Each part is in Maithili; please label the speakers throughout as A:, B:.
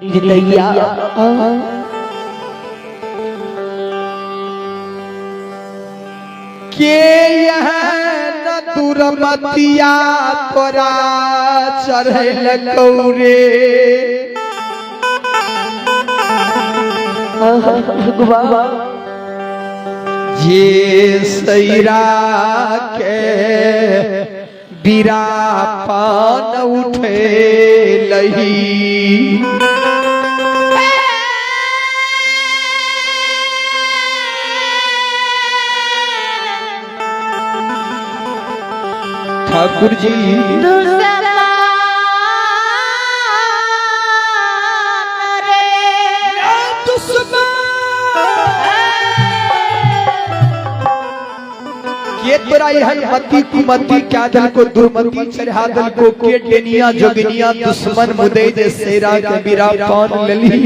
A: निर्दयिया
B: के यह न दुर्मतिया तोरा चढ़ल कौरे
A: भगवान
B: जे सैरा के बीरापन उठे लही। ठाकुर जी के तोरा एहन मति कुमति क्या दल को दुर्मति चढ़ा दल को के डेनिया जोगिनिया दुश्मन मुदे जे सेरा के बीरा पान लली।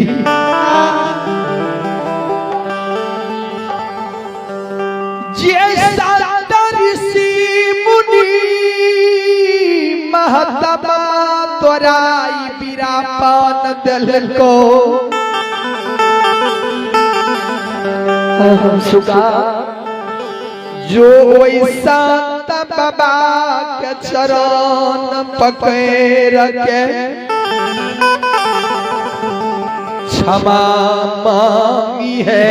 B: जे संत ऋषि मुनि महात्मा तोरा ई बीरा पान दल को
A: सुगा
B: जो वैसा बाबा के चरण पकड़ के क्षमा मांगी है।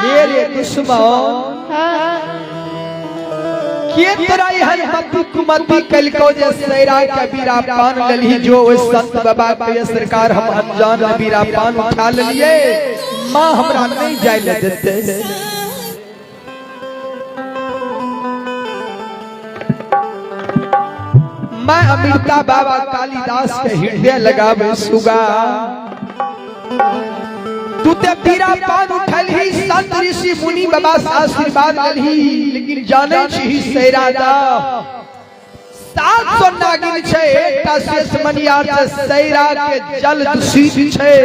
B: ये रे दुश्मन के तोरा एहन मति कुमति कलको जे सैरा के बीरा पान ललही जो ओहि संत बाबा के सरकार हम अनजान बीरा पान उठा लेलिए माँ हमरा नहीं जाय ले देते। मैं अमृता बाबा कालिदास के हृदय लगावे सुगा तू ते पीरा पान उठल ही संत ऋषि मुनि बाबा से आशीर्वाद ललही लेकिन जाने छी सैरादा 700 नागिन छै एकटा शेष मनियार छै सैरा के जल दूषित छै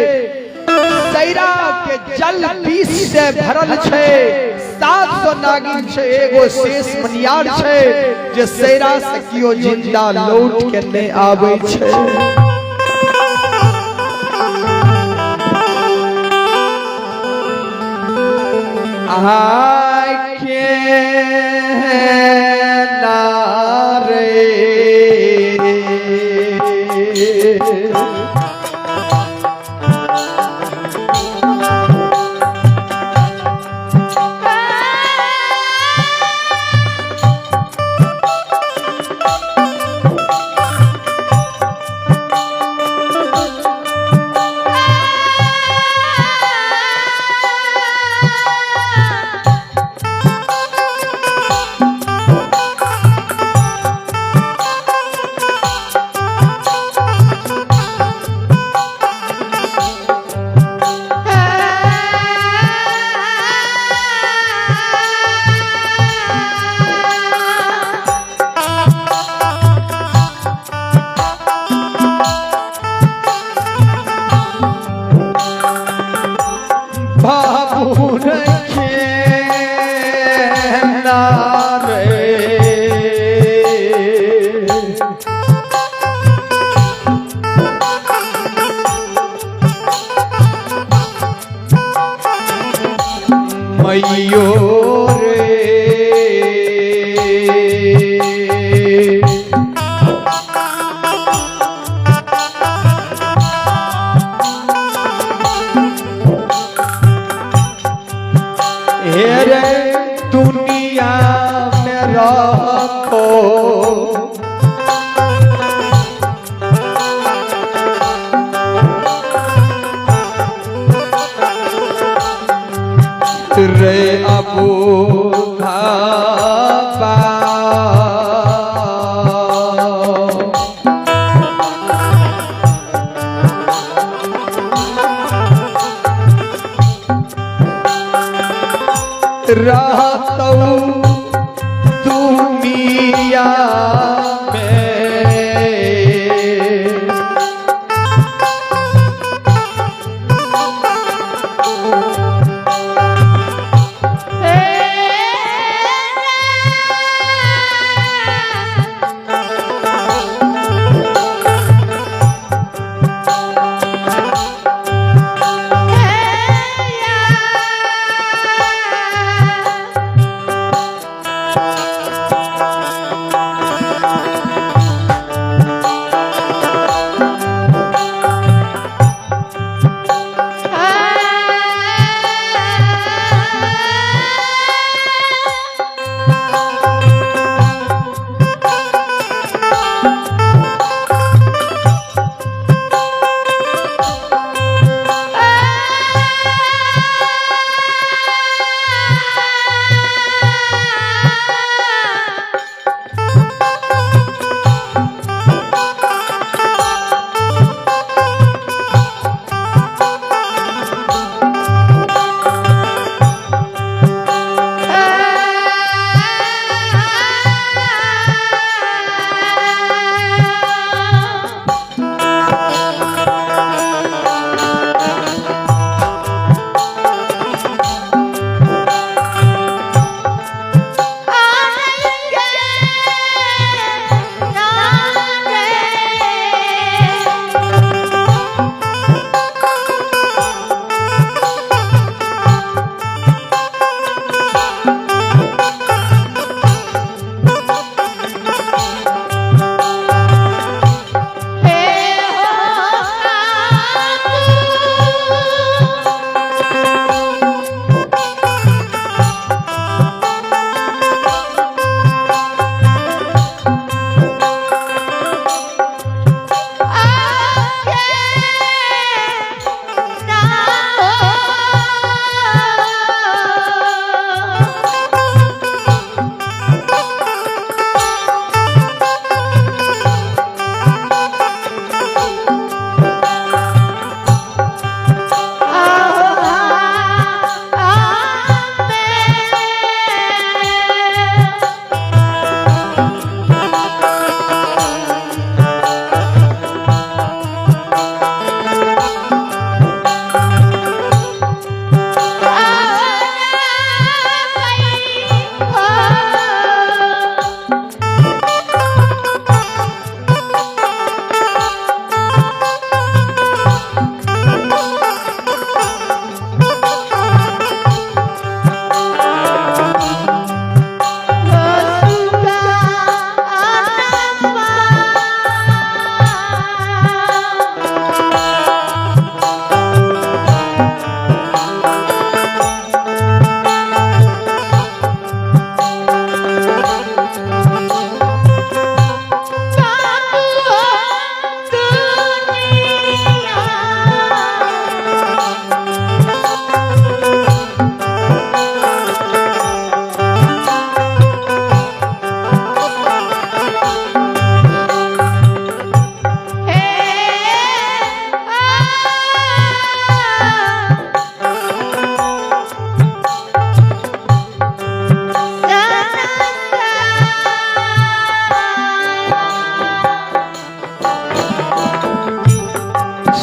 B: सैरा के जल विष से भरल छै 700 नागिन छै एगो शेष मनियार छै जे सैरा से कियो जिंदा लौट के नहीं आबै छै। आय के नारे बाबूर के नारे मैयो रे हे रे दुनिया में रखो रे अबू धाबा रहतौ दुनिया में।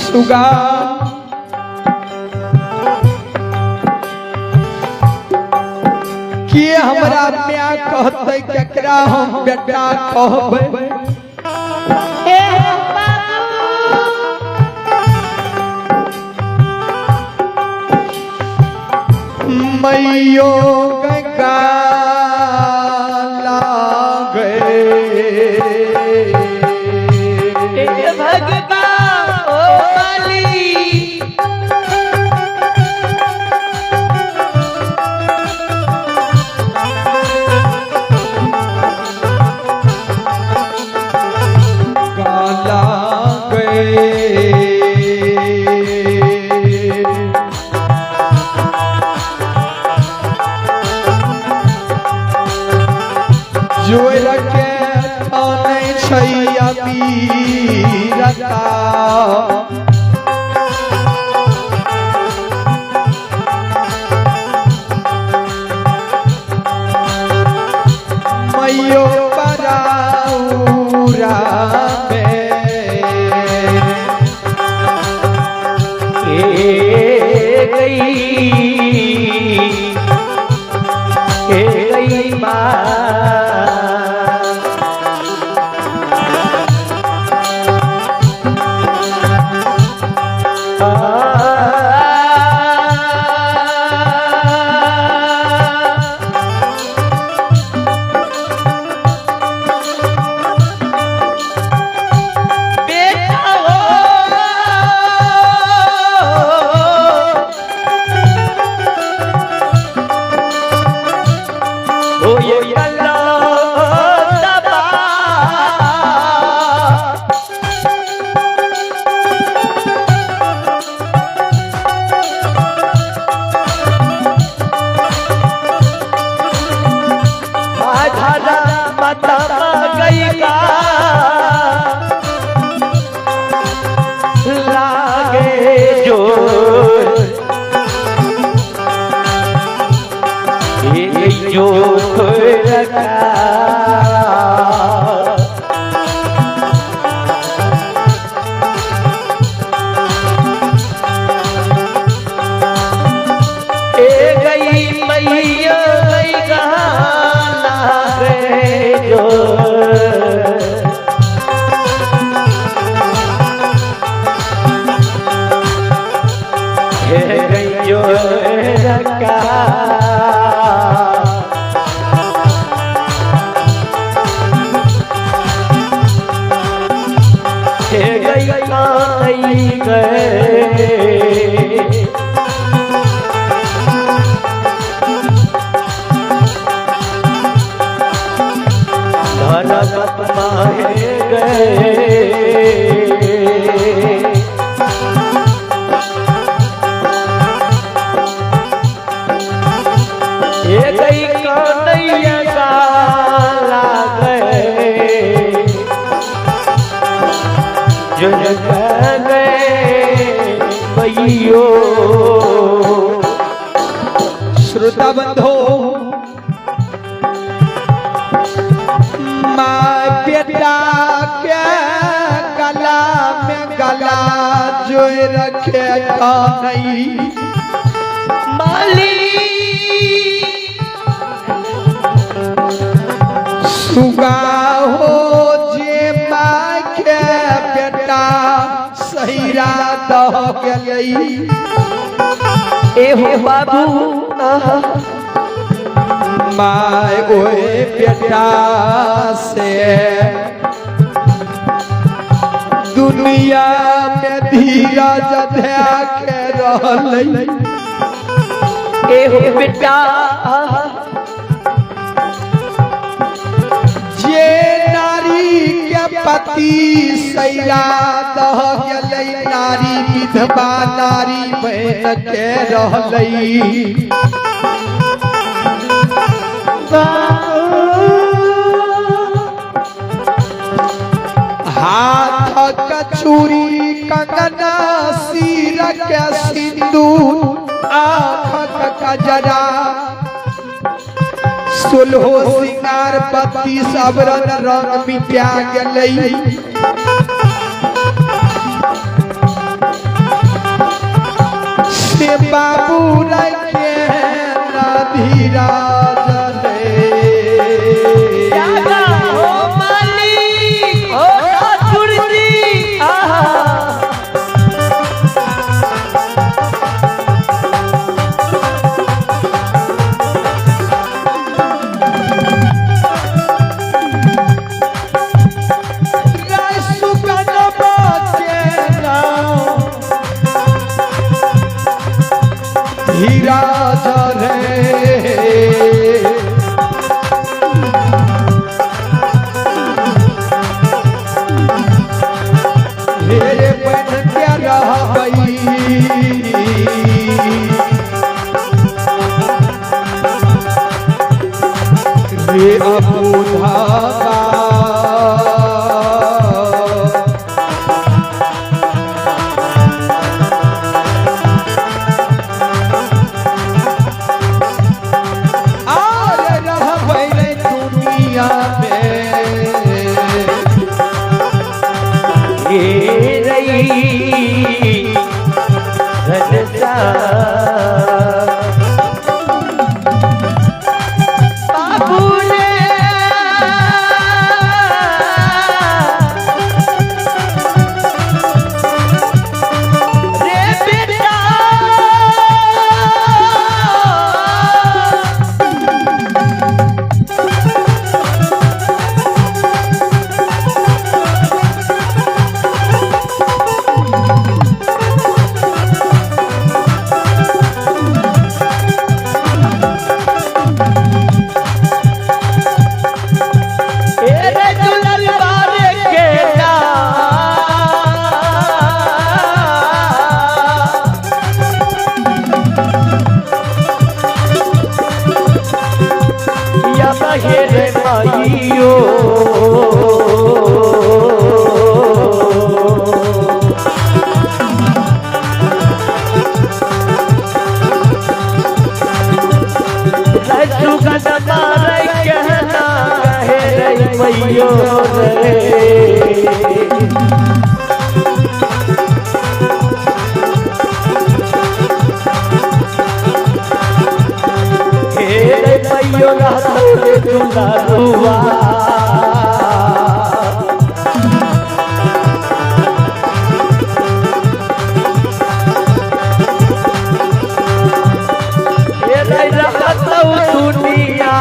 B: सुगा के हमरा माय कहते केकरा हम बेटा कहबै।
A: ए हो बाबू।
B: मैयो गंगा लागे
A: हे भगवान ओ माली।
B: गाला गए जोर के थाने छै अबीरता मैयो पराउरा में
A: ए गई ए गई माँ। बेटा हो ओ ये कल्ला दबा आधारा माता गई का लागे जोर ये जो रखा ए गई मैया गई गाना रे जो हे गई जो रखा हे गई काई गए धनवत माहे गए ये गई कन्हैया काला गए जो गए भैयो।
B: श्रोता बंधो माँ बेटा के गला में गला जो रखे नहीं
A: माली
B: सुगा हो जे माँ के बेटा सहीरा दह गेलै।
A: ए हो बाबू।
B: My ओए बेटा से दुनिया में धीरज धया के रहलै।
A: ए हो बेटा।
B: जे नारी के पति सैरा दह गेलै नारी विधवा नारी बहन के रहलै। हाथ के चूड़ी कंगना सिर के सिंदूर आँख के कजरा सोलहो सिंगार 32 आवरण रंग मिटा गेलै। धीरा रे। हेरे बन के रहबई रे अबूधाबा। आर रहबै रे दुनिया में
A: हे रई घनसा बाबू रे रे बेटा ए रे दुलर बारे के ना या बहेर माइयो रसु गदमार कहना हे रे मैयो रे। हे रे मैयो रहतो रे दुलारुआ हे रे रहतो दुनिया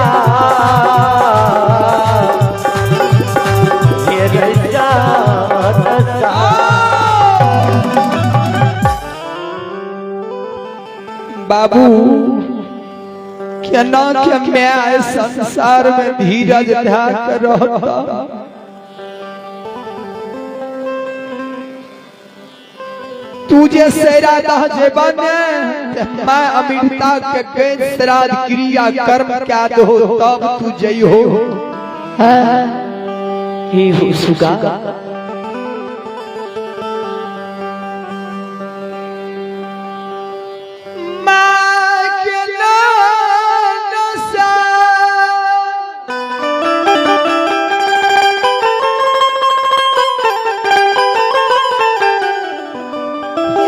A: हे रे जात सा।
B: बाबू केना के मैं संसार में धीरज धरा के रहता। तू जे सैरा दह जेबा ने ते मैं अमृता के के श्राद्ध क्रिया कर्म क्या दो तब तू जई हो।
A: हे हो सुगा
B: माँ के नशा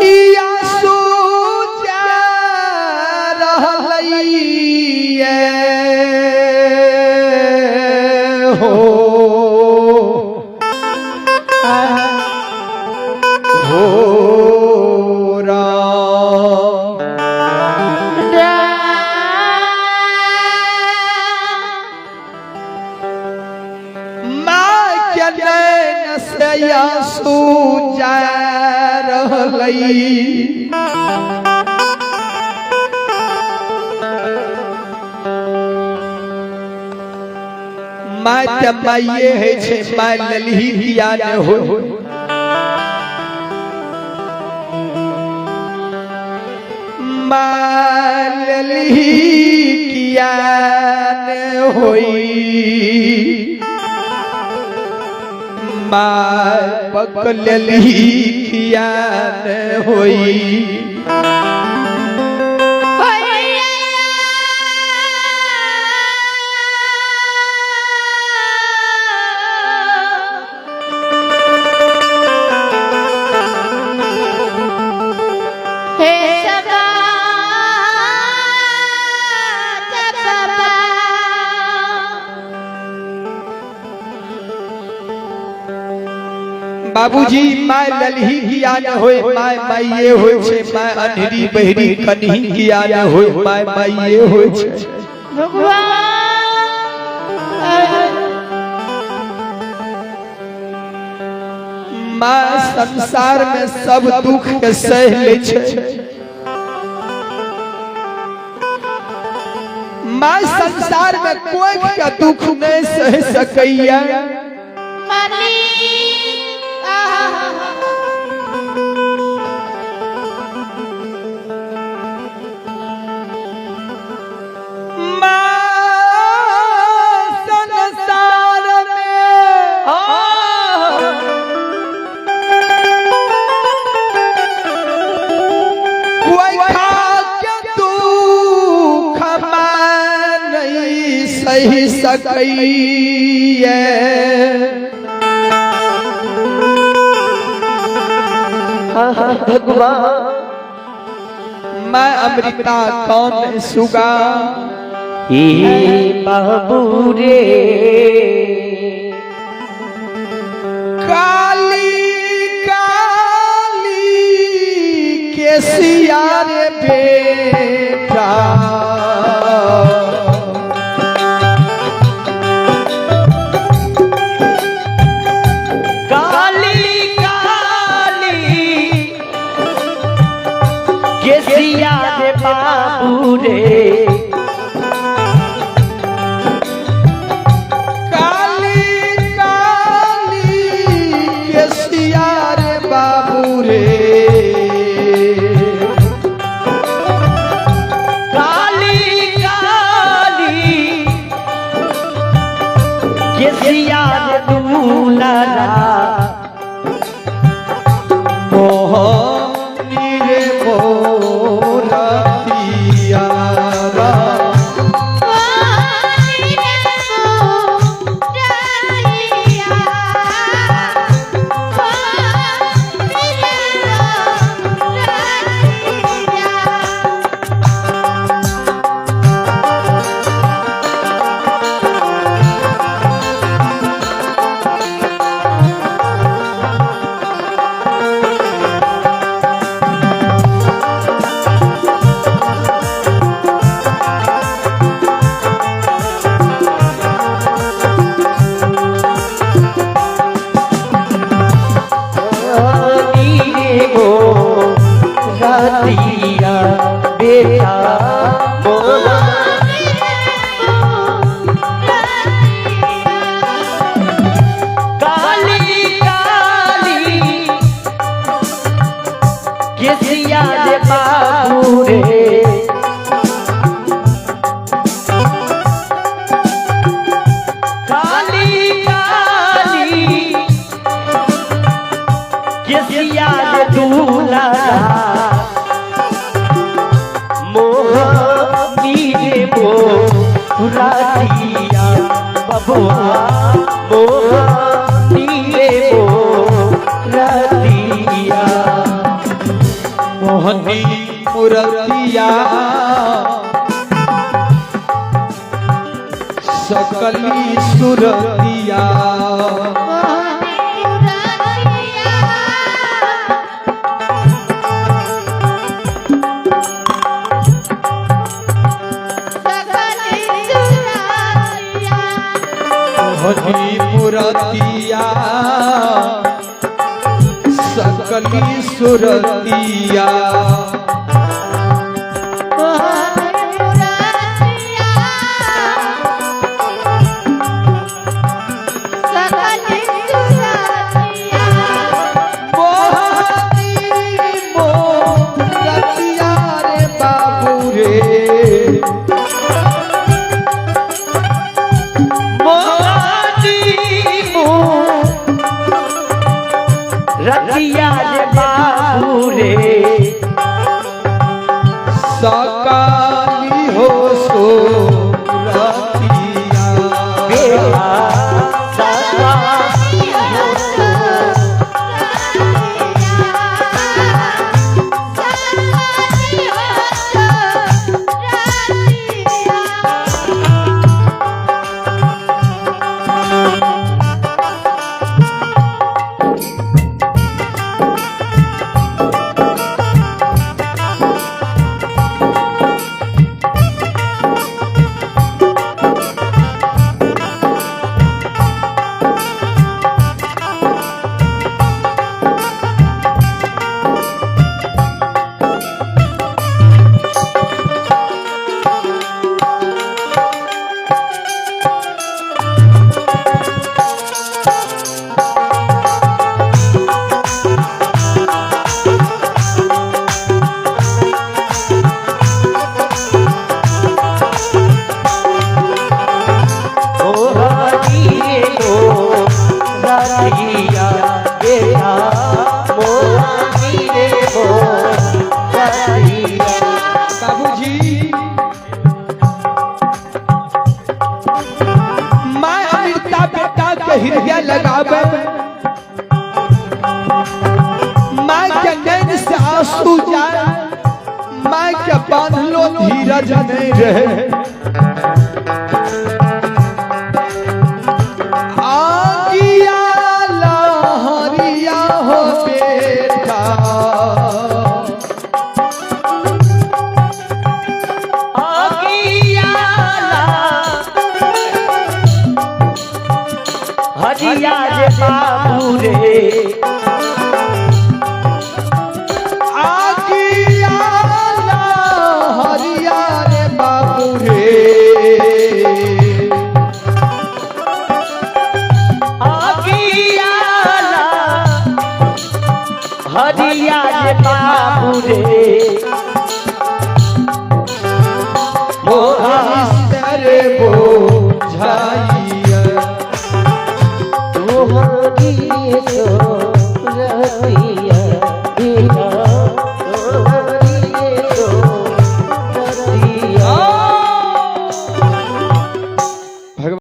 B: या सोचा रहलैये हो हो राम। माँ के नैन से आंसू जा रहलई। माँ ते माइये है छे माँ ललही किया ने हो। माँ ललही किया ने होई। माँ पकड़लही किया ने होई।
C: हे सदा बाबा।
B: बाबूजी my ललही किया न होए my माइये होय छे। My अन्हरी बहरी कन्ही किया न होए my माइये होय छे।
C: भगवान
B: माँ संसार में सब दुख के सह ले छे। मैं संसार में कोई के दुख नहीं सह सकैया।
C: मालिक आहा।
B: मां संसार में कोई खा के दुख मैं नहीं सही सकैया।
A: भगवान
B: मैं अमृता कौन सुगा।
A: हे बाबू रे
B: काली काली केसिया रे बेटा,
A: काली काली केसिया रे बाबू रे,
B: काली काली केसिया रे बाबू रे,
A: काली काली केसिया रे दूल्हा,
B: मोहनी रे मोरतिया रा।
A: रे गो रतिया बेटा मोरा, काली काली केसिया रे बाबू रे, काली काली केसिया रे दूल्हा, मोहनी रे मोरतिया बबुआ, मोहनी रे मोरतिया,
B: मोहनी मुरतिया सकली सुरतिया, मोहनी मुरतिया सकली सुरतिया, मोहनी मोरतिया रे बाबू रे,
A: मोहनी रतिया रे बाबू रे,
B: आंसू जाए, माय के बांधलो धीरज नहीं रहे।